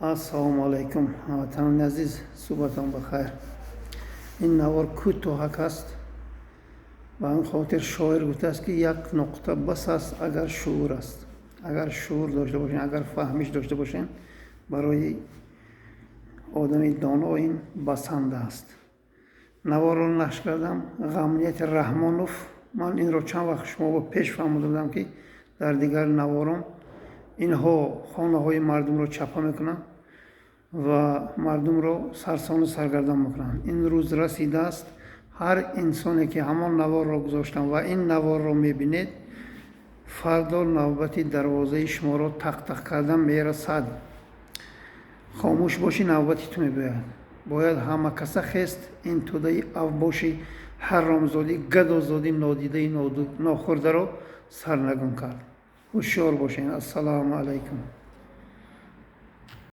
Ассалому алайкум, ҳамватанони азиз, субҳатон бахайр. Ин навор кӯтоҳак аст. Ба ҳамин хотир шоир гуфтааст, ки як нуқта бас аст, агар шуур аст. Агар шуур дошта бошем, агар фаҳмиш дошта бошем, барои одами доно ин басанда аст. Наворро нашр кардам. Ғамнияти Раҳмонов, ман инро чанд вақт шумо пеш фаҳмода будам, ки дар дигар навором инҳо хонаҳои мардумро чапа мекунанд ва мардумро сарсону саргардон мекунанд. Ин рӯз расидааст. Ҳар инсоне ки ҳамон наворро гузоштам ва ин наворро мебинед, фардо навбати дарвозаи шуморо тақ-тақ кардан мерасад. Хомӯш бошӣ, навбати ту мебояд. Бояд ҳама каса хест, ин тӯдаи авбоши ҳаромзодӣ, гадозодӣ, нодидаи нохӯрдаро сарнагун кард. Ҳушёр бошед. Ассалому алайкум.